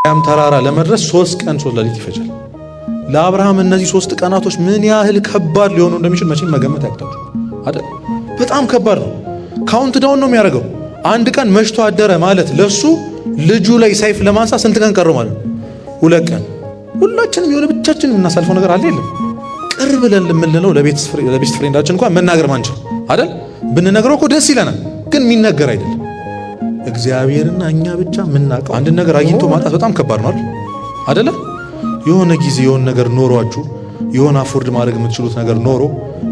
ያም ተራራ ለመድረስ 3 ቀን 3 ሌሊት ይፈጃል። ለአብርሃም እነዚህ 3 ቀናቶች ምን ያህል ከባድ ሊሆኑ እንደሚችል መቼም መገመት ያቅታችሁ አይደል? በጣም ከባድ ነው። Count down ነው የሚያደርገው። አንድ ቀን መሽቶ አደረ ማለት ለሱ ልጁ ላይ ሰይፍ ለማንሳት ስንት ቀን ቀረው ማለት ነው? 2 ቀን። ሁላችንም የሆነ ብቻችን የምናሳልፈው ነገር አለ የለም? ቅር ብለን የምንለው ለ best friend ኣችን እንኳን መናገር ማንችል አይደል? ብንነግረው እኮ ደስ ይለናል፣ ግን የሚነገር አይደለም። እግዚአብሔርና እኛ ብቻ የምናውቀው አንድ ነገር አግኝቶ ማጣት በጣም ከባድ ነው አይደል? አይደለ? የሆነ ጊዜ የሆነ ነገር ኖሯችሁ፣ የሆነ afford ማድረግ የምትችሉት ነገር ኖሮ፣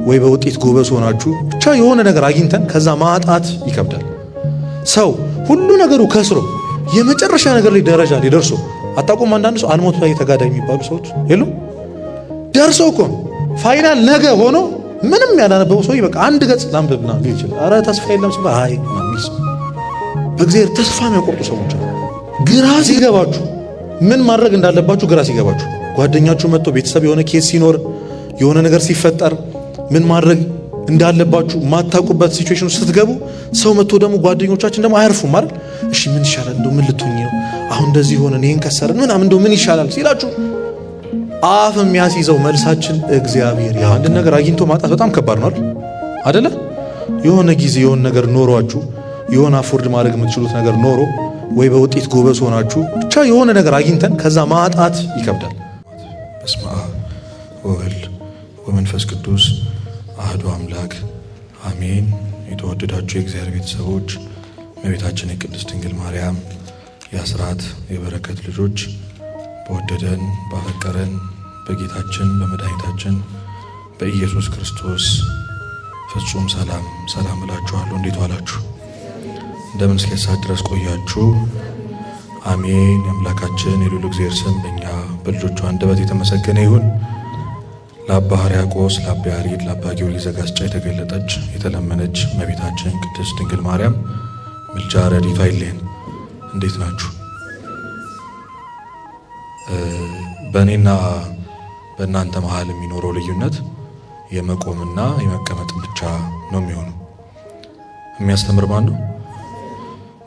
ወይ በውጤት ጎበዝ ሆናችሁ፣ ብቻ የሆነ ነገር አግኝተን ከዛ ማጣት ይከብዳል። ሰው ሁሉ ነገሩ ከስሮ የመጨረሻ ነገር ላይ ደረጃ ላይ ደርሶ አታውቁም? አንዳንድ ሰው አልሞት ላይ ተጋዳይ የሚባሉ ሰዎች የሉም? ደርሶ እኮ final ነገ ሆኖ ምንም ያላነበበው ሰው በቃ አንድ ገጽ ላንብብ ምናምን ሊል ይችላል። ኧረ ተስፋ የለም ሲባል አይ ምናምን የሚል ሰው፣ በእግዚአብሔር ተስፋ የሚያቆርጡ ሰዎች አሉ። ግራ ሲገባችሁ፣ ምን ማድረግ እንዳለባችሁ ግራ ሲገባችሁ፣ ጓደኛችሁ መጥቶ፣ ቤተሰብ የሆነ case ሲኖር፣ የሆነ ነገር ሲፈጠር፣ ምን ማድረግ እንዳለባችሁ ማታውቁበት situation ውስጥ ስትገቡ፣ ሰው መጥቶ ደግሞ ጓደኞቻችን ደግሞ አያርፉም አይደል? እሺ ምን ይሻላል፣ እንደው ምን ልትሆኚ ነው አሁን፣ እንደዚህ ሆነን ይሄን ከሰርን ምናምን፣ እንደው ምን ይሻላል ሲላችሁ አፍ የሚያስይዘው መልሳችን እግዚአብሔር ያ አንድ ነገር አግኝቶ ማጣት በጣም ከባድ ነው አይደል? አይደለ? የሆነ ጊዜ የሆነ ነገር ኖሯችሁ፣ የሆነ afford ማድረግ የምትችሉት ነገር ኖሮ፣ ወይ በውጤት ጎበዝ ሆናችሁ፣ ብቻ የሆነ ነገር አግኝተን ከዛ ማጣት ይከብዳል። በስመ አብ ወወልድ ወመንፈስ ቅዱስ አህዱ አምላክ አሜን። የተወደዳችሁ የእግዚአብሔር ቤተሰቦች፣ እመቤታችን የቅድስት ድንግል ማርያም የአስራት የበረከት ልጆች፣ በወደደን ባፈቀረን በጌታችን በመድኃኒታችን በኢየሱስ ክርስቶስ ፍጹም ሰላም ሰላም እላችኋለሁ። እንዴት ዋላችሁ? እንደምን እስከ ሰዓት ድረስ ቆያችሁ? አሜን። የአምላካችን የልዑል እግዚአብሔር ስም በእኛ በልጆቹ አንደበት የተመሰገነ ይሁን። ለአባ ሕርያቆስ፣ ለአባ ያሬድ፣ ለአባ ጊዮርጊስ ዘጋስጫ የተገለጠች የተለመነች እመቤታችን ቅድስት ድንግል ማርያም ምልጃ ረድኤቷ አይለየን። እንዴት ናችሁ? በእኔና በእናንተ መሀል የሚኖረው ልዩነት የመቆምና የመቀመጥ ብቻ ነው የሚሆነው። የሚያስተምር ማን ነው?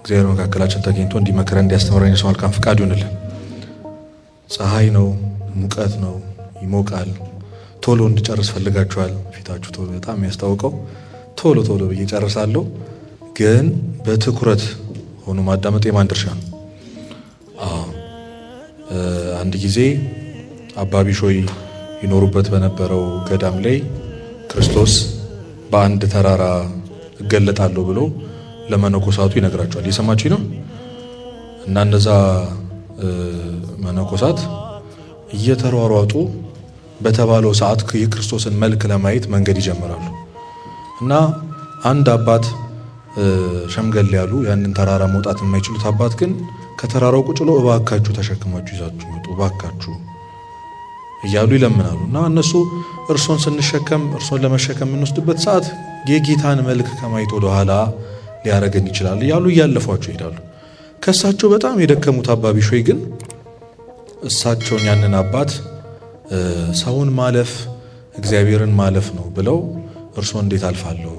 እግዚአብሔር መካከላችን ተገኝቶ እንዲመክረን እንዲያስተምረን የሰው መልካም ፍቃድ ይሁንልን። ፀሐይ ነው፣ ሙቀት ነው፣ ይሞቃል። ቶሎ እንድጨርስ ፈልጋችኋል። ፊታችሁ ቶሎ በጣም የሚያስታውቀው ቶሎ ቶሎ ብዬ ጨርሳለሁ። ግን በትኩረት ሆኖ ማዳመጥ የማን ድርሻ ነው? አዎ፣ አንድ ጊዜ አባ ቢሾይ ይኖሩበት በነበረው ገዳም ላይ ክርስቶስ በአንድ ተራራ እገለጣለሁ ብሎ ለመነኮሳቱ ይነግራቸዋል። እየሰማችሁ ነው? እና እነዛ መነኮሳት እየተሯሯጡ በተባለው ሰዓት የክርስቶስን መልክ ለማየት መንገድ ይጀምራሉ። እና አንድ አባት፣ ሸምገል ያሉ፣ ያንን ተራራ መውጣት የማይችሉት አባት ግን ከተራራው ቁጭ ብሎ እባካችሁ ተሸክማችሁ ይዛችሁ መጡ እባካችሁ እያሉ ይለምናሉ። እና እነሱ እርሶን ስንሸከም፣ እርሶን ለመሸከም የምንወስድበት ሰዓት የጌታን መልክ ከማየት ወደ ኋላ ሊያረገን ይችላል እያሉ እያለፏቸው ይሄዳሉ። ከእሳቸው በጣም የደከሙት አባ ቢሾይ ግን እሳቸውን ያንን አባት ሰውን ማለፍ እግዚአብሔርን ማለፍ ነው ብለው እርሶ እንዴት አልፋለሁ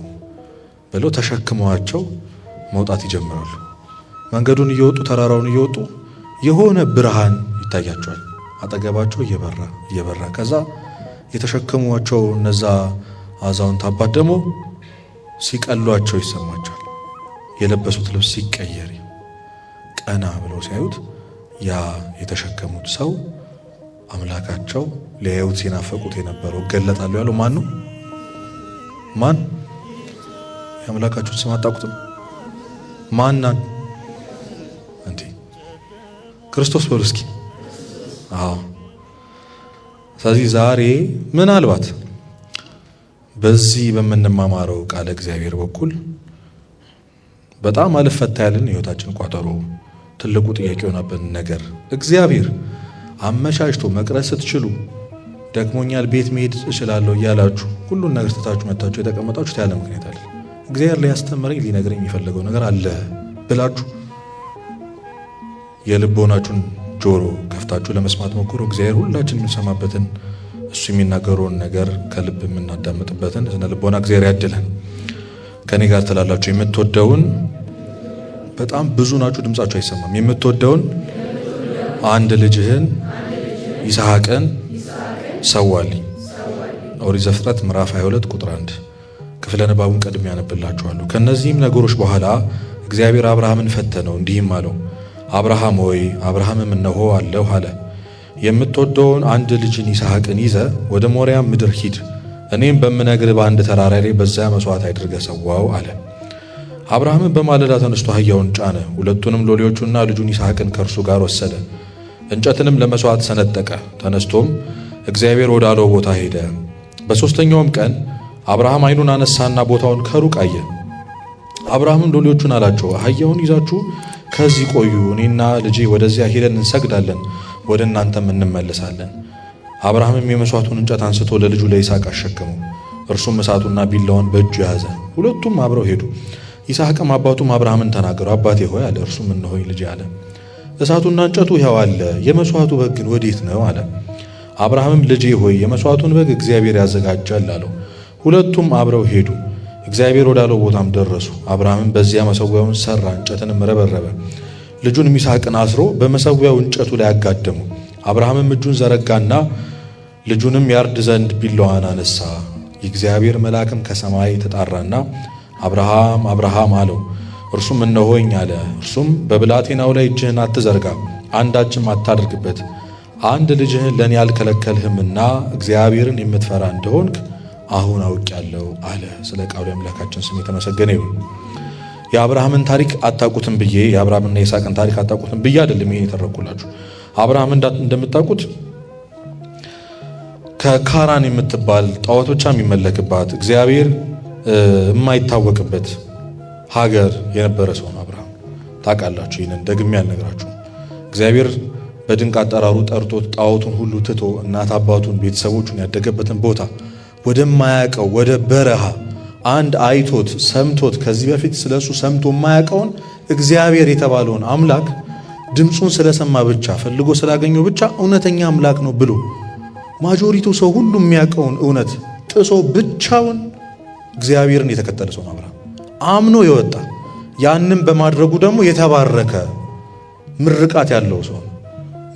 ብለው ተሸክመዋቸው መውጣት ይጀምራሉ። መንገዱን እየወጡ፣ ተራራውን እየወጡ የሆነ ብርሃን ይታያቸዋል። አጠገባቸው እየበራ እየበራ፣ ከዛ የተሸከሟቸው እነዛ አዛውንት አባት ደግሞ ሲቀሏቸው ይሰማቸዋል። የለበሱት ልብስ ሲቀየር ቀና ብለው ሲያዩት ያ የተሸከሙት ሰው አምላካቸው፣ ሊያዩት ሲናፈቁት የነበረው፣ እገለጣለሁ ያለው ማን ነው? ማን? የአምላካችሁን ስም አታውቁትም? ማን? እንዴ፣ ክርስቶስ በሉ እስኪ። አዎ። ስለዚህ ዛሬ ምናልባት በዚህ በምንማማረው ቃለ እግዚአብሔር በኩል በጣም አልፈታ ያለን የህይወታችን ቋጠሮ፣ ትልቁ ጥያቄ የሆነብን ነገር እግዚአብሔር አመቻችቶ፣ መቅረት ስትችሉ ደክሞኛል ቤት መሄድ እችላለሁ እያላችሁ ሁሉን ነገር ትታችሁ መታችሁ የተቀመጣችሁት ያለ ምክንያት አለ። እግዚአብሔር ሊያስተምረኝ ሊነግረኝ የሚፈልገው ነገር አለ ብላችሁ የልቦናችሁን ጆሮ ከፍታችሁ ለመስማት ሞክሩ። እግዚአብሔር ሁላችን የምንሰማበትን፣ እሱ የሚናገረውን ነገር ከልብ የምናዳምጥበትን ስነ ልቦና እግዚአብሔር ያድለን። ከኔ ጋር ትላላችሁ፣ የምትወደውን፣ በጣም ብዙ ናችሁ፣ ድምጻችሁ አይሰማም። የምትወደውን አንድ ልጅህን ይስሐቅን ሰዋልኝ። ኦሪት ዘፍጥረት ምዕራፍ 22 ቁጥር 1። ክፍለ ንባቡን ቀድሜ ያነብላችኋለሁ። ከነዚህም ነገሮች በኋላ እግዚአብሔር አብርሃምን ፈተነው፣ እንዲህም አለው፣ አብርሃም ሆይ። አብርሃምም እነሆ አለሁ አለ። የምትወደውን አንድ ልጅን ይስሐቅን ይዘህ ወደ ሞሪያም ምድር ሂድ፣ እኔም በምነግርህ በአንድ ተራራ ላይ በዚያ መሥዋዕት አድርገህ ሰዋው አለ። አብርሃምም በማለዳ ተነስቶ አህያውን ጫነ፣ ሁለቱንም ሎሌዎቹና ልጁን ይስሐቅን ከእርሱ ጋር ወሰደ። እንጨትንም ለመሥዋዕት ሰነጠቀ። ተነስቶም እግዚአብሔር ወዳለው ቦታ ሄደ። በሦስተኛውም ቀን አብርሃም ዓይኑን አነሳና ቦታውን ከሩቅ አየ። አብርሃምም ሎሌዎቹን አላቸው፣ አህያውን ይዛችሁ ከዚህ ቆዩ፣ እኔና ልጄ ወደዚያ ሄደን እንሰግዳለን፣ ወደ እናንተም እንመለሳለን። አብርሃምም የመሥዋዕቱን እንጨት አንስቶ ለልጁ ለይስሐቅ አሸከመው። እርሱም እሳቱና ቢላውን በእጁ ያዘ። ሁለቱም አብረው ሄዱ። ይስሐቅም አባቱም አብርሃምን ተናገረው። አባቴ ሆይ አለ። እርሱም እነሆኝ ልጄ አለ። እሳቱና እንጨቱ ይኸው አለ፣ የመሥዋዕቱ በግ ግን ወዴት ነው አለ። አብርሃምም ልጄ ሆይ የመሥዋዕቱን በግ እግዚአብሔር ያዘጋጃል አለው። ሁለቱም አብረው ሄዱ። እግዚአብሔር ወዳለው ቦታም ደረሱ። አብርሃምም በዚያ መሠዊያውን ሰራ፣ እንጨትንም ረበረበ። ልጁንም ይስሐቅን አስሮ በመሠዊያው እንጨቱ ላይ አጋደመው። አብርሃምም እጁን ዘረጋና ልጁንም ያርድ ዘንድ ቢላዋን አነሳ። የእግዚአብሔር መልአክም ከሰማይ ተጣራና አብርሃም አብርሃም አለው። እርሱም እነሆኝ አለ። እርሱም በብላቴናው ላይ እጅህን አትዘርጋ፣ አንዳችም አታድርግበት፣ አንድ ልጅህን ለእኔ አልከለከልህምና እግዚአብሔርን የምትፈራ እንደሆንክ አሁን አውቄአለሁ አለ። ስለ ቃሉ የአምላካችን ስም የተመሰገነ ይሁን። የአብርሃምን ታሪክ አታውቁትም ብዬ የአብርሃምና የይስሐቅን ታሪክ አታውቁትም ብዬ አይደለም ይሄን የተረኩላችሁ። አብርሃም እንደምታውቁት ከካራን የምትባል ጣዖት ብቻ የሚመለክባት እግዚአብሔር የማይታወቅበት ሀገር የነበረ ሰው ነው አብርሃም። ታውቃላችሁ፣ ይህንን ደግሜ አልነግራችሁም። እግዚአብሔር በድንቅ አጠራሩ ጠርቶት ጣዖቱን ሁሉ ትቶ እናት አባቱን ቤተሰቦቹን ያደገበትን ቦታ ወደማያውቀው ወደ በረሃ አንድ አይቶት ሰምቶት ከዚህ በፊት ስለሱ ሰምቶ የማያውቀውን እግዚአብሔር የተባለውን አምላክ ድምፁን ስለሰማ ብቻ ፈልጎ ስላገኘው ብቻ እውነተኛ አምላክ ነው ብሎ ማጆሪቱ ሰው ሁሉ የሚያውቀውን እውነት ጥሶ ብቻውን እግዚአብሔርን የተከተለ ሰው ነው አብርሃም። አምኖ የወጣ ያንም በማድረጉ ደግሞ የተባረከ ምርቃት ያለው ሰው ነው።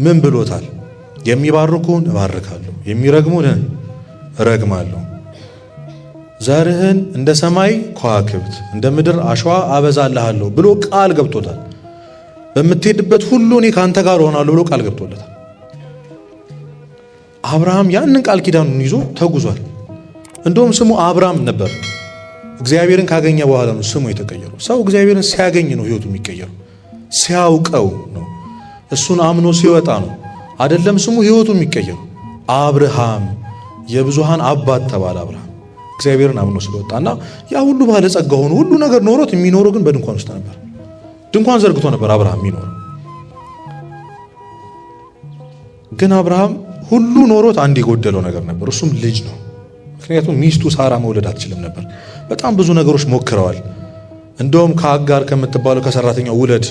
ምን ብሎታል? የሚባርኩን እባርካለሁ፣ የሚረግሙን እረግማለሁ፣ ዘርህን እንደ ሰማይ ከዋክብት እንደ ምድር አሸዋ አበዛልሃለሁ ብሎ ቃል ገብቶታል። በምትሄድበት ሁሉ እኔ ካንተ ጋር እሆናለሁ ብሎ ቃል ገብቶለታል። አብርሃም ያንን ቃል ኪዳኑን ይዞ ተጉዟል። እንደውም ስሙ አብራም ነበር። እግዚአብሔርን ካገኘ በኋላ ነው ስሙ የተቀየረው። ሰው እግዚአብሔርን ሲያገኝ ነው ህይወቱ የሚቀየረው፣ ሲያውቀው ነው፣ እሱን አምኖ ሲወጣ ነው አይደለም ስሙ ህይወቱ የሚቀየረው። አብርሃም የብዙሃን አባት ተባለ። አብርሃም እግዚአብሔርን አምኖ ስለወጣና ያ ሁሉ ባለጸጋ ሆኖ ሁሉ ነገር ኖሮት የሚኖረው ግን በድንኳን ውስጥ ነበር። ድንኳን ዘርግቶ ነበር አብርሃም የሚኖረው። ግን አብርሃም ሁሉ ኖሮት አንድ የጎደለው ነገር ነበር፣ እሱም ልጅ ነው። ምክንያቱም ሚስቱ ሳራ መውለድ አትችልም ነበር። በጣም ብዙ ነገሮች ሞክረዋል። እንደውም ከአጋር ከምትባለው ከሰራተኛው ውለድ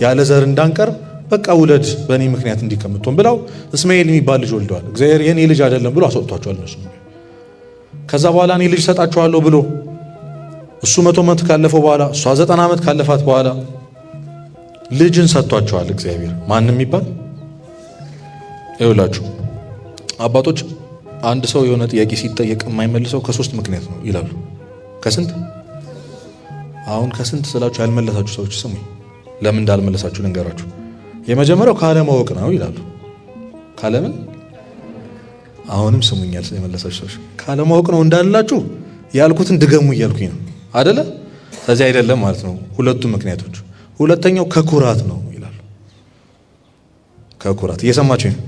ያለ ዘር እንዳንቀር በቃ ውለድ በእኔ ምክንያት እንዲህ ከምትሆን ብለው እስማኤል የሚባል ልጅ ወልደዋል። እግዚአብሔር የኔ ልጅ አይደለም ብሎ አስወጥቷቸዋል እነሱ። ከዛ በኋላ እኔ ልጅ ሰጣቸዋለሁ ብሎ እሱ 100 ዓመት ካለፈው በኋላ እሷ 90 ዓመት ካለፋት በኋላ ልጅን ሰጥቷቸዋል እግዚአብሔር። ማንም የሚባል ይኸውላችሁ አባቶች አንድ ሰው የሆነ ጥያቄ ሲጠየቅ የማይመልሰው ከሶስት ምክንያት ነው ይላሉ። ከስንት? አሁን ከስንት ስላችሁ ያልመለሳችሁ ሰዎች ስሙኝ፣ ለምን እንዳልመለሳችሁ ልንገራችሁ። የመጀመሪያው ካለማወቅ ነው ይላሉ። ካለምን? አሁንም ስሙኛል የመለሳችሁ ሰዎች ካለማወቅ ነው እንዳላችሁ ያልኩትን ድገሙ እያልኩኝ ነው አደለ? ስለዚህ አይደለም ማለት ነው ሁለቱ ምክንያቶች። ሁለተኛው ከኩራት ነው ይላሉ። ከኩራት እየሰማችሁ ነው።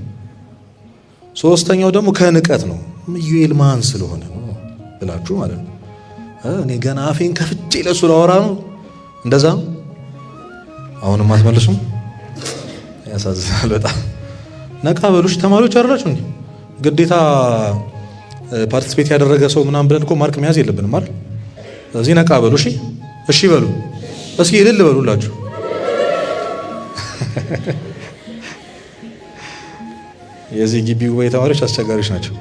ሶስተኛው ደግሞ ከንቀት ነው። ኢዩኤል ማን ስለሆነ ነው ብላችሁ ማለት ነው። እኔ ገና አፌን ከፍቼ ለሱ ላወራ ነው። እንደዛ ነው። አሁንም አትመልሱም። ያሳዝናል በጣም። ነቃ በሉሽ ተማሪዎች አይደላችሁ እንዴ? ግዴታ participate ያደረገ ሰው ምናምን ብለን እኮ mark መያዝ የለብንም አይደል? ስለዚህ ነቃ በሉ። እሺ፣ እሺ በሉ እስኪ፣ እልል በሉላችሁ። የዚህ ግቢ ጉባኤ ተማሪዎች አስቸጋሪዎች ናቸው።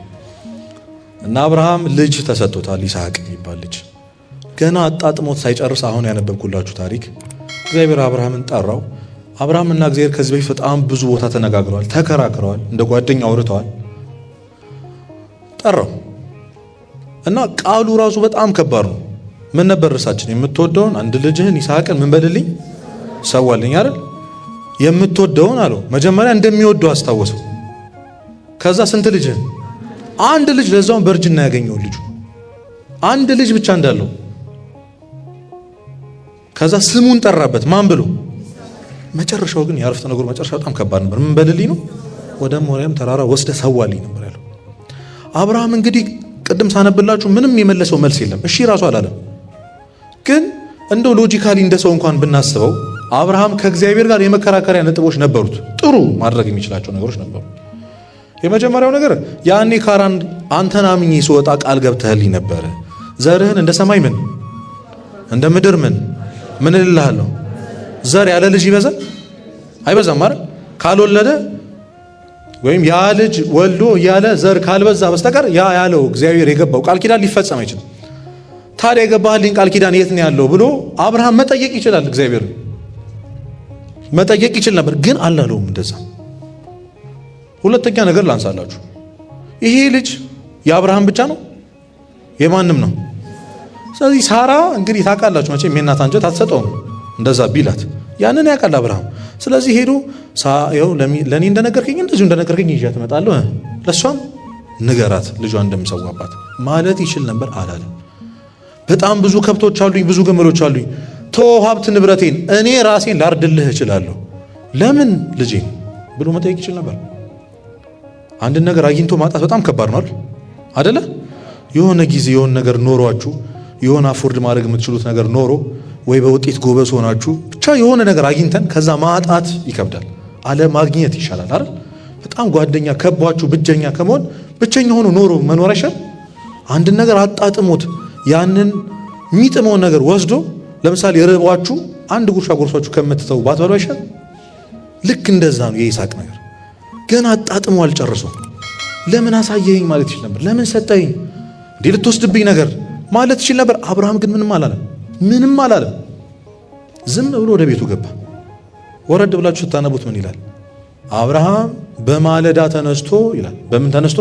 እና አብርሃም ልጅ ተሰጥቶታል፣ ይስሐቅ የሚባል ልጅ። ገና አጣጥሞት ሳይጨርስ አሁን ያነበብኩላችሁ ታሪክ እግዚአብሔር አብርሃምን ጠራው። አብርሃምና እግዚአብሔር ከዚህ በፊት በጣም ብዙ ቦታ ተነጋግረዋል፣ ተከራክረዋል፣ እንደ ጓደኛ አውርተዋል። ጠራው እና ቃሉ ራሱ በጣም ከባድ ነው። ምን ነበር ርዕሳችን? የምትወደውን አንድ ልጅህን ይስሐቅን ምን በልልኝ ሰዋልኝ አይደል? የምትወደውን አለው። መጀመሪያ እንደሚወደው አስታወሰው። ከዛ ስንት ልጅህን? አንድ ልጅ፣ ለዛውም በእርጅና ያገኘው ልጁ አንድ ልጅ ብቻ እንዳለው። ከዛ ስሙን ጠራበት ማን ብሎ? መጨረሻው ግን የአረፍተ ነገሩ መጨረሻ በጣም ከባድ ነበር። ምን በልልኝ ነው? ወደ ሞሪያም ተራራ ወስደ ሰዋልኝ ነበር ያለው። አብርሃም እንግዲህ ቅድም ሳነብላችሁ ምንም የመለሰው መልስ የለም። እሺ ራሱ አላለም። ግን እንደው logically እንደ ሰው እንኳን ብናስበው አብርሃም ከእግዚአብሔር ጋር የመከራከሪያ ነጥቦች ነበሩት። ጥሩ ማድረግ የሚችላቸው ነገሮች ነበሩ። የመጀመሪያው ነገር ያኔ ካራን አንተን አምኜ ስወጣ ቃል ገብተህልኝ ነበረ። ዘርህን እንደ ሰማይ ምን እንደ ምድር ምን ምን እልልሃለሁ። ዘር ያለ ልጅ ይበዛል አይበዛም? አይደል? ካልወለደ ወይም ያ ልጅ ወልዶ እያለ ዘር ካልበዛ በስተቀር ያ ያለው እግዚአብሔር የገባው ቃል ኪዳን ሊፈጸም አይችልም። ታዲያ የገባህልኝ ቃል ኪዳን የት ነው ያለው ብሎ አብርሃም መጠየቅ ይችላል። እግዚአብሔር መጠየቅ ይችል ነበር፣ ግን አላለውም እንደዛ። ሁለተኛ ነገር ላንሳላችሁ። ይሄ ልጅ የአብርሃም ብቻ ነው? የማንም ነው? ስለዚህ ሳራ እንግዲህ ታውቃላችሁ መቼም የእናት አንጀት አትሰጠውም እንደዛ ቢላት፣ ያንን ያውቃል አብርሃም። ስለዚህ ሄዶ ለእኔ እንደነገርከኝ እንደዚሁ እንደነገርከኝ ይዣት እመጣለሁ፣ ለእሷም ንገራት ልጇ እንደምሰዋባት ማለት ይችል ነበር፣ አላለም። በጣም ብዙ ከብቶች አሉኝ፣ ብዙ ግመሎች አሉኝ፣ ተወው ሀብት ንብረቴን እኔ ራሴን ላርድልህ እችላለሁ፣ ለምን ልጄን ብሎ መጠየቅ ይችል ነበር። አንድን ነገር አግኝቶ ማጣት በጣም ከባድ ነው አይደለ? የሆነ ጊዜ የሆነ ነገር ኖሯችሁ፣ የሆነ afford ማድረግ የምትችሉት ነገር ኖሮ፣ ወይ በውጤት ጎበዝ ሆናችሁ፣ ብቻ የሆነ ነገር አግኝተን ከዛ ማጣት ይከብዳል። አለማግኘት ይሻላል አይደል? በጣም ጓደኛ ከቧችሁ ብቸኛ ከመሆን ብቸኛ ሆኖ ኖሮ መኖር አይሻል? አንድን ነገር አጣጥሞት ያንን የሚጥመውን ነገር ወስዶ፣ ለምሳሌ ርቧችሁ አንድ ጉርሻ ጎርሷችሁ ከምትተው ባትበሉ አይሻል? ልክ እንደዛ ነው የይስሐቅ ነገር። ገና አጣጥሞ አልጨርሶም። ለምን አሳየኸኝ ማለት ይችል ነበር። ለምን ሰጠኸኝ እንዴ ልትወስድብኝ ነገር ማለት ይችል ነበር። አብርሃም ግን ምንም አላለም። ምንም አላለም። ዝም ብሎ ወደ ቤቱ ገባ። ወረድ ብላችሁ ስታነቡት ምን ይላል? አብርሃም በማለዳ ተነስቶ ይላል። በምን ተነስቶ?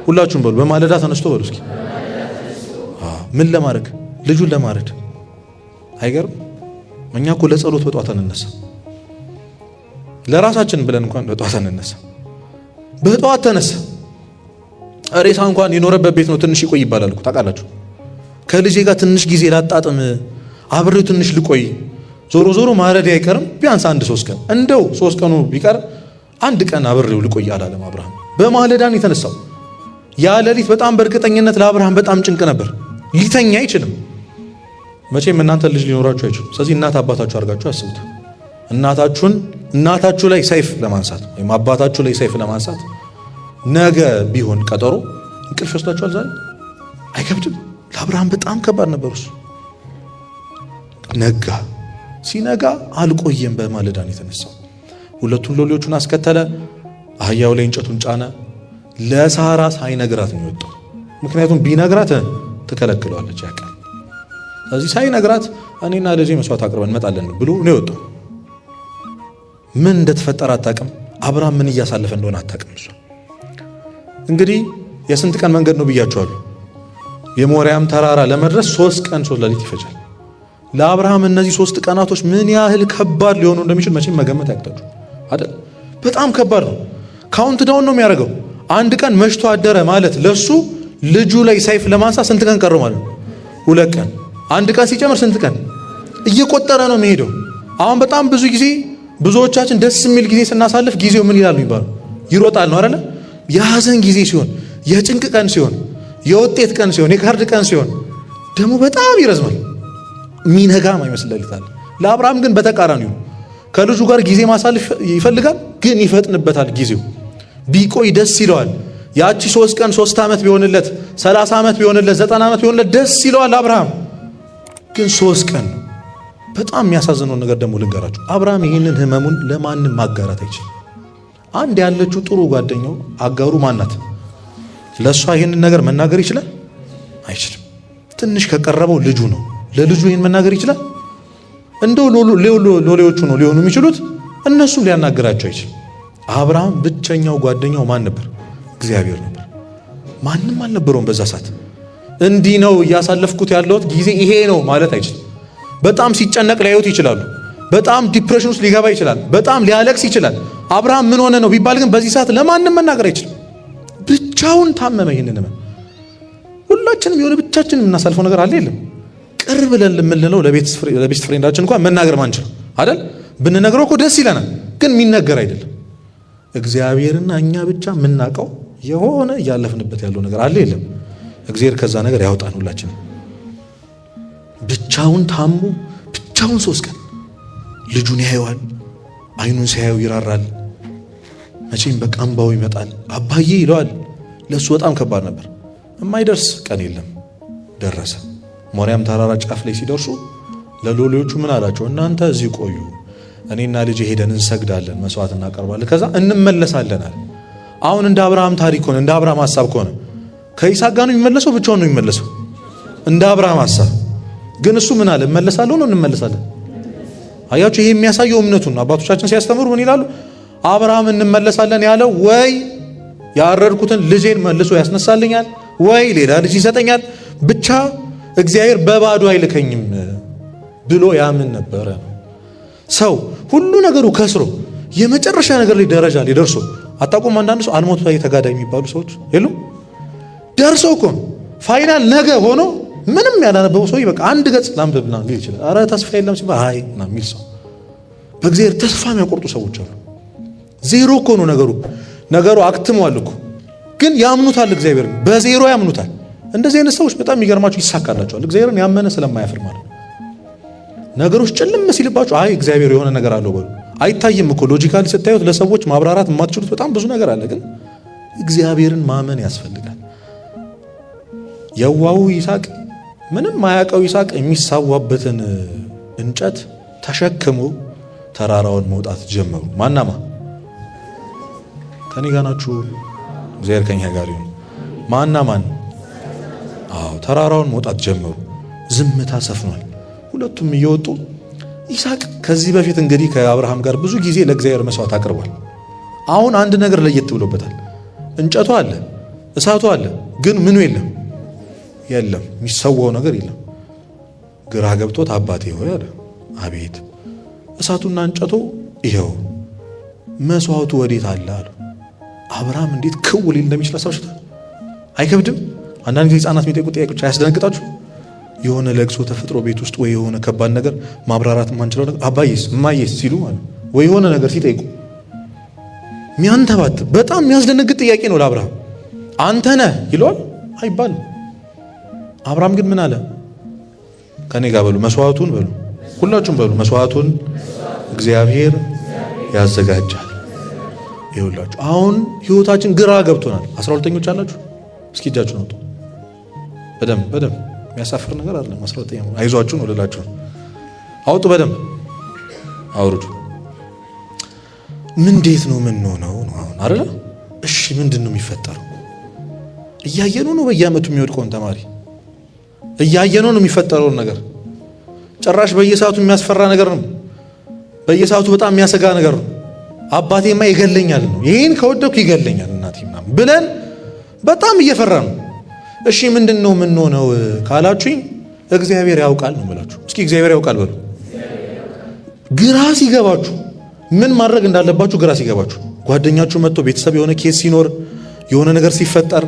ሁላችሁም በሉ፣ በማለዳ ተነስቶ በሉ እስኪ። ምን ለማድረግ? ልጁን ለማረድ። አይገርም? እኛ እኮ ለጸሎት በጧት አንነሳ። ለራሳችን ብለን እንኳን በጧት አንነሳ። በጧት ተነሳ። ሬሳ እንኳን የኖረበት ቤት ነው ትንሽ ይቆይ ይባላል እኮ ታውቃላችሁ። ከልጄ ጋር ትንሽ ጊዜ ላጣጥም፣ አብሬው ትንሽ ልቆይ፣ ዞሮ ዞሮ ማረድ አይቀርም፣ ቢያንስ አንድ 3 ቀን፣ እንደው 3 ቀኑ ቢቀር አንድ ቀን አብሬው ልቆይ አላለም አብርሃም። በማለዳን የተነሳው። ያ ሌሊት በጣም በእርግጠኝነት ለአብርሃም በጣም ጭንቅ ነበር። ሊተኛ አይችልም። መቼም እናንተ ልጅ ሊኖራችሁ አይችልም። ስለዚህ እናት አባታችሁ አድርጋችሁ አስቡት። እናታችሁን፣ እናታችሁ ላይ ሰይፍ ለማንሳት ወይም አባታችሁ ላይ ሰይፍ ለማንሳት ነገ ቢሆን ቀጠሮ እንቅልፍ ይወስዳችኋል? ዛሬ አይከብድም? ለአብርሃም በጣም ከባድ ነበር እሱ። ነጋ። ሲነጋ አልቆየም። በማለዳ ነው የተነሳው። ሁለቱን ሎሌዎቹን አስከተለ። አህያው ላይ እንጨቱን ጫነ። ለሳራ ሳይነግራት ነው የወጣው። ምክንያቱም ቢነግራት ትከለክለዋለች፣ ያውቃል። ስለዚህ ሳይነግራት እኔና ልጄ መስዋዕት አቅርበን እንመጣለን ብሎ ነው የወጣው። ምን እንደተፈጠረ አታውቅም። አብርሃም ምን እያሳለፈ እንደሆነ አታውቅም። እሷ እንግዲህ የስንት ቀን መንገድ ነው ብያቸዋለሁ። የሞሪያም ተራራ ለመድረስ 3 ቀን 3 ሌሊት ይፈጃል። ለአብርሃም እነዚህ 3 ቀናቶች ምን ያህል ከባድ ሊሆኑ እንደሚችል መቼም መገመት ያቅታችሁ አይደል? በጣም ከባድ ነው። Count down ነው የሚያደርገው። አንድ ቀን መሽቶ አደረ ማለት ለሱ ልጁ ላይ ሰይፍ ለማንሳት ስንት ቀን ቀረው ማለት ነው? 2 ቀን። አንድ ቀን ሲጨምር ስንት ቀን እየቆጠረ ነው የሚሄደው። አሁን በጣም ብዙ ጊዜ ብዙዎቻችን ደስ የሚል ጊዜ ስናሳልፍ ጊዜው ምን ይላል የሚባለው፣ ይሮጣል ነው አይደለ? የሀዘን ጊዜ ሲሆን፣ የጭንቅ ቀን ሲሆን፣ የውጤት ቀን ሲሆን፣ የካርድ ቀን ሲሆን ደግሞ በጣም ይረዝማል። ሚነጋም አይመስል ሌሊት አለ። ለአብርሃም ግን በተቃራኒው ከልጁ ጋር ጊዜ ማሳለፍ ይፈልጋል፣ ግን ይፈጥንበታል ጊዜው። ቢቆይ ደስ ይለዋል። ያቺ 3 ቀን 3 ዓመት ቢሆንለት፣ 30 ዓመት ቢሆንለት፣ 90 ዓመት ቢሆንለት ደስ ይለዋል አብርሃም። ግን 3 ቀን ነው። በጣም የሚያሳዝነውን ነገር ደግሞ ልንገራችሁ። አብርሃም ይህንን ህመሙን ለማንም ማጋራት አይችልም። አንድ ያለችው ጥሩ ጓደኛው አጋሩ ማናት? ለእሷ ይህንን ነገር መናገር ይችላል? አይችልም። ትንሽ ከቀረበው ልጁ ነው። ለልጁ ይህን መናገር ይችላል? እንደው ሎሌዎቹ ነው ሊሆኑ የሚችሉት፣ እነሱም ሊያናግራቸው አይችልም። አብርሃም ብቸኛው ጓደኛው ማን ነበር? እግዚአብሔር ነበር። ማንም አልነበረውም በዛ ሰዓት። እንዲህ ነው እያሳለፍኩት ያለሁት ጊዜ ይሄ ነው ማለት አይችልም። በጣም ሲጨነቅ ሊያዩት ይችላሉ። በጣም depression ውስጥ ሊገባ ይችላል። በጣም ሊያለቅስ ይችላል። አብርሃም ምን ሆነ ነው ቢባል ግን በዚህ ሰዓት ለማንም መናገር አይችልም። ብቻውን ታመመ። ይህንን ሁላችንም የሆነ ብቻችን የምናሳልፈው ነገር አለ የለም? ቅርብ ብለን የምንለው ለ best friend ኣችን እንኳን መናገር ማንችል አይደል? ብንነግረው እኮ ደስ ይለናል፣ ግን የሚነገር አይደለም። እግዚአብሔርና እኛ ብቻ የምናውቀው የሆነ እያለፍንበት ያለው ነገር አለ የለም? እግዚአብሔር ከዛ ነገር ያውጣን ሁላችንም። ብቻውን ታሞ ብቻውን 3 ቀን ልጁን ያየዋል። አይኑን ሲያየው ይራራል። መቼም በቃ እምባው ይመጣል። አባዬ ይለዋል። ለሱ በጣም ከባድ ነበር። የማይደርስ ቀን የለም። ደረሰ። ሞሪያም ተራራ ጫፍ ላይ ሲደርሱ ለሎሌዎቹ ምን አላቸው? እናንተ እዚህ ቆዩ፣ እኔና ልጄ ሄደን እንሰግዳለን፣ መስዋዕት እናቀርባለን፣ ከዛ እንመለሳለን አለ። አሁን እንደ አብርሃም ታሪክ ሆነ፣ እንደ አብርሃም ሐሳብ ከሆነ ከይስሐቅ ጋር ነው የሚመለሰው? ብቻውን ነው የሚመለሰው? እንደ አብርሃም ሐሳብ ግን እሱ ምን አለ? እመለሳለሁ ነው እንመለሳለን። አያችሁ፣ ይሄ የሚያሳየው እምነቱን ነው። አባቶቻችን ሲያስተምሩ ምን ይላሉ? አብርሃም እንመለሳለን ያለው ወይ ያረድኩትን ልጄን መልሶ ያስነሳልኛል፣ ወይ ሌላ ልጅ ይሰጠኛል፣ ብቻ እግዚአብሔር በባዶ አይልከኝም ብሎ ያምን ነበረ። ሰው ሁሉ ነገሩ ከስሮ የመጨረሻ ነገር ላይ ደረጃ ላይ ደርሶ አታውቁም። አንዳንድ ሰው አልሞት ላይ ተጋዳይ የሚባሉ ሰዎች የሉም? ደርሶ እኮ final ነገ ሆኖ ምንም ያላነበበው ሰው በቃ አንድ ገጽ ላንብብ ምናምን ሊል ይችላል። ኧረ ተስፋ የለም ሲባል አይ ምናምን የሚል ሰው፣ በእግዚአብሔር ተስፋ የሚያቆርጡ ሰዎች አሉ። ዜሮ እኮ ነው ነገሩ፣ ነገሩ አክትሟል እኮ ግን ያምኑታል። እግዚአብሔርን በዜሮ ያምኑታል። እንደዚህ አይነት ሰዎች በጣም የሚገርማቸው ይሳካላቸዋል። እግዚአብሔርን ያመነ ስለማያፍር ማለት ነው። ነገሮች ጭልም ሲልባቸው አይ እግዚአብሔር የሆነ ነገር አለው በሉ። አይታይም እኮ logically ስታዩት ለሰዎች ማብራራት የማትችሉት በጣም ብዙ ነገር አለ። ግን እግዚአብሔርን ማመን ያስፈልጋል። የዋሁ ይስሐቅ፣ ምንም ማያውቀው ይስሐቅ የሚሳዋበትን እንጨት ተሸክሞ ተራራውን መውጣት ጀመሩ። ማናማ ከኔ ጋር ናችሁ? እግዚአብሔር ከኛ ጋር ይሁን። ማና ማን? አዎ ተራራውን መውጣት ጀመሩ። ዝምታ ሰፍኗል። ሁለቱም እየወጡ ይስሐቅ ከዚህ በፊት እንግዲህ ከአብርሃም ጋር ብዙ ጊዜ ለእግዚአብሔር መስዋዕት አቅርቧል። አሁን አንድ ነገር ለየት ብሎበታል። እንጨቱ አለ፣ እሳቱ አለ፣ ግን ምኑ የለም የለም፣ የሚሰዋው ነገር የለም። ግራ ገብቶት አባቴ ሆይ አለ። አቤት። እሳቱና እንጨቱ ይኸው፣ መስዋዕቱ ወዴት አለ አለ። አብርሃም እንዴት ክው ሊል እንደሚችል አስባችሁታል? አይከብድም? አንዳንድ ጊዜ ህጻናት የሚጠይቁ ጥያቄዎች አያስደነግጣችሁ? የሆነ ለቅሶ ተፈጥሮ ቤት ውስጥ ወይ የሆነ ከባድ ነገር ማብራራት የማንችለው ነገር አባዬስ እማዬስ ሲሉ ማለት ወይ የሆነ ነገር ሲጠይቁ ሚያንተባት በጣም የሚያስደነግጥ ጥያቄ ነው ለአብርሃም። አንተ ነህ ይለዋል አይባልም። አብርሃም ግን ምን አለ? ከኔ ጋር በሉ መስዋዕቱን በሉ ሁላችሁም በሉ መስዋዕቱን እግዚአብሔር ያዘጋጃል። ይኸውላችሁ አሁን ህይወታችን ግራ ገብቶናል። 12ኞች አላችሁ? እስኪ እጃችሁን አውጡ። በደንብ በደንብ የሚያሳፍር ነገር አይደለም። 12ኛ አይዟችሁ ነው ልላችሁ። አውጡ፣ በደንብ አውርዱ። እንዴት ነው ምን ሆነው ነው አሁን አይደለ? እሺ ምንድን ነው የሚፈጠረው? እያየነው ነው በየአመቱ የሚወድቀውን ተማሪ እያየነው ነው የሚፈጠረውን ነገር። ጭራሽ በየሰዓቱ የሚያስፈራ ነገር ነው። በየሰዓቱ በጣም የሚያሰጋ ነገር ነው። አባቴማ ይገለኛል ነው፣ ይሄን ከወደኩ ይገለኛል እናቴ ምናምን ብለን በጣም እየፈራ ነው። እሺ ምንድን ነው የምንሆነው ካላችሁኝ እግዚአብሔር ያውቃል ነው የምላችሁ። እስኪ እግዚአብሔር ያውቃል በሉ። ግራ ሲገባችሁ ምን ማድረግ እንዳለባችሁ ግራ ሲገባችሁ፣ ጓደኛችሁ መጥቶ ቤተሰብ የሆነ case ሲኖር የሆነ ነገር ሲፈጠር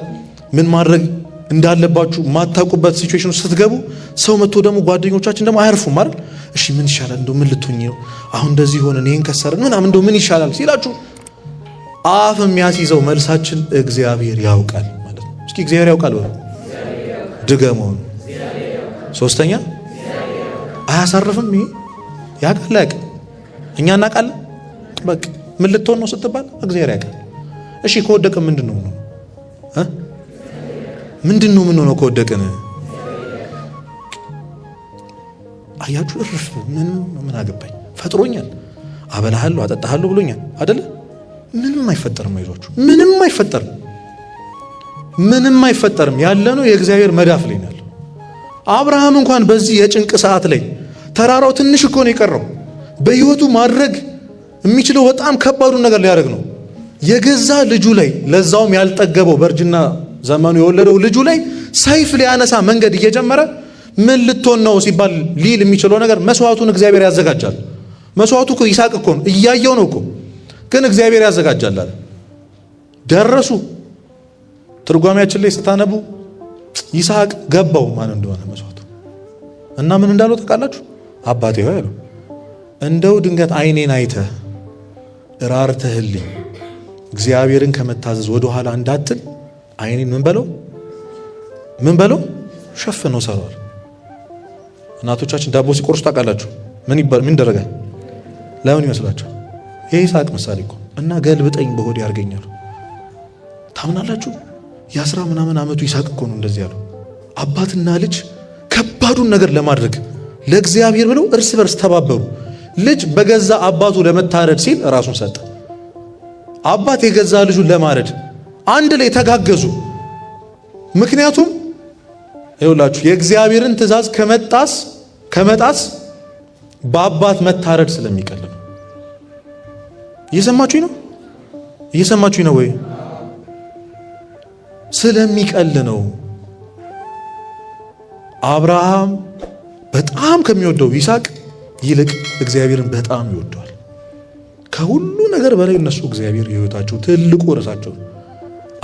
ምን ማድረግ እንዳለባችሁ ማታውቁበት situation ውስጥ ስትገቡ ሰው መጥቶ ደግሞ ጓደኞቻችን ደግሞ አያርፉም አይደል? እሺ ምን ይሻላል፣ እንደው ምን ልትሆኚ ነው አሁን እንደዚህ ሆነን ይሄን ከሰርን ምናምን እንደው ምን ይሻላል ሲላችሁ አፍ የሚያስይዘው መልሳችን እግዚአብሔር ያውቃል ማለት ነው። እስኪ እግዚአብሔር ያውቃል በሉ። ድገመው። ሶስተኛ አያሳርፍም። ይሄ ያውቃል አያውቅም? እኛ እናውቃለን። በቃ ምን ልትሆን ነው ስትባል እግዚአብሔር ያውቃል። እሺ ከወደቅን ምንድን ነው ምንድን ነው የምንሆነው ከወደቅን? አያችሁ፣ እርፍ። ምንም ምን አገባኝ፣ ፈጥሮኛል፣ አበላሃለሁ፣ አጠጣሃለሁ ብሎኛል አይደለ? ምንም አይፈጠርም። አይዟችሁ፣ ምንም አይፈጠርም። ምንም አይፈጠርም። ያለነው የእግዚአብሔር መዳፍ ላይ ነው ያለው። አብርሃም እንኳን በዚህ የጭንቅ ሰዓት ላይ ተራራው ትንሽ እኮ ነው የቀረው። በህይወቱ ማድረግ የሚችለው በጣም ከባዱን ነገር ሊያደርግ ነው። የገዛ ልጁ ላይ፣ ለዛውም ያልጠገበው በእርጅና ዘመኑ የወለደው ልጁ ላይ ሰይፍ ሊያነሳ መንገድ እየጀመረ ምን ልትሆን ነው ሲባል ሊል የሚችለው ነገር መስዋዕቱን እግዚአብሔር ያዘጋጃል። መስዋዕቱ እኮ ይስሐቅ እኮ ነው፣ እያየው ነው እኮ፣ ግን እግዚአብሔር ያዘጋጃል አለ። ደረሱ። ትርጓሜያችን ላይ ስታነቡ ይስሐቅ ገባው ማን እንደሆነ መስዋዕቱ እና ምን እንዳለው ታውቃላችሁ? አባቴ ሆይ አለው፣ እንደው ድንገት አይኔን አይተህ ራርተህልኝ እግዚአብሔርን ከመታዘዝ ወደ ኋላ እንዳትል አይኔን ምን በለው ምን በለው ሸፍነው ሰሯል። እናቶቻችን ዳቦ ሲቆርሱ ታውቃላችሁ? ምን ይባል ምን ይደረጋል? ለምን ይመስላችሁ? የይስሐቅ ምሳሌ እኮ እና ገልብጠኝ በሆድ ያርገኛል። ታምናላችሁ? የ10 ምናምን ዓመቱ ይስሐቅ እኮ ነው እንደዚህ ያለው። አባትና ልጅ ከባዱን ነገር ለማድረግ ለእግዚአብሔር ብለው እርስ በርስ ተባበሩ። ልጅ በገዛ አባቱ ለመታረድ ሲል ራሱን ሰጠ። አባት የገዛ ልጁን ለማረድ አንድ ላይ ተጋገዙ። ምክንያቱም ይኸውላችሁ የእግዚአብሔርን ትእዛዝ ከመጣስ በአባት መታረድ ስለሚቀል ነው። እየሰማችሁኝ ነው? እየሰማችሁኝ ነው ወይ? ስለሚቀል ነው። አብርሃም በጣም ከሚወደው ይስሐቅ ይልቅ እግዚአብሔርን በጣም ይወደዋል። ከሁሉ ነገር በላይ እነሱ እግዚአብሔር የሕይወታቸው ትልቁ ርዕሳቸው፣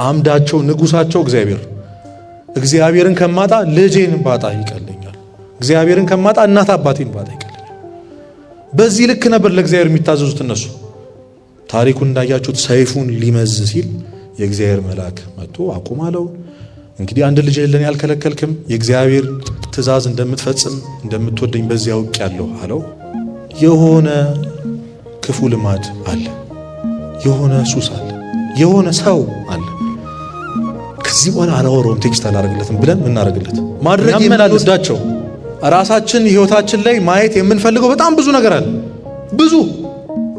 አምዳቸው፣ ንጉሳቸው እግዚአብሔር። እግዚአብሔርን ከማጣ ልጄን ባጣ ይቀለኛል። እግዚአብሔርን ከማጣ እናት አባቴን ባጣ ይቀለኛል። በዚህ ልክ ነበር ለእግዚአብሔር የሚታዘዙት እነሱ። ታሪኩን እንዳያችሁት ሰይፉን ሊመዝ ሲል የእግዚአብሔር መልአክ መጥቶ አቁም አለው። እንግዲህ አንድ ልጅ ለኔ ያልከለከልክም፣ የእግዚአብሔር ትእዛዝ እንደምትፈጽም እንደምትወደኝ በዚህ አውቄያለሁ አለው። የሆነ ክፉ ልማድ አለ፣ የሆነ ሱስ አለ፣ የሆነ ሰው አለ። ከዚህ በኋላ አላወራውም፣ text አላደርግለትም ብለን ምናደርግለት ማድረግ የምንወዳቸው ራሳችን ህይወታችን ላይ ማየት የምንፈልገው በጣም ብዙ ነገር አለ። ብዙ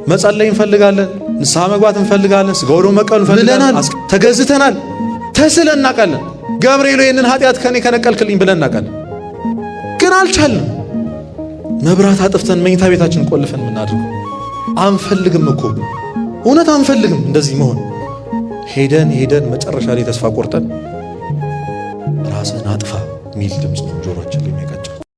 መጸለይ እንፈልጋለን፣ ንስሐ መግባት እንፈልጋለን፣ ስጋ ወደሙ መቀበል እንፈልጋለን። ተገዝተናል፣ ተስለን እናውቃለን። ገብርኤል ይህንን ኃጢአት ከኔ ከነቀልክልኝ ብለን እናውቃለን። ግን አልቻልንም። መብራት አጥፍተን መኝታ ቤታችን ቆልፈን የምናድርገው አንፈልግም እኮ እውነት አንፈልግም እንደዚህ መሆን። ሄደን ሄደን መጨረሻ ላይ ተስፋ ቆርጠን ራስህን አጥፋ የሚል ድምፅ ነው ጆሮአችን።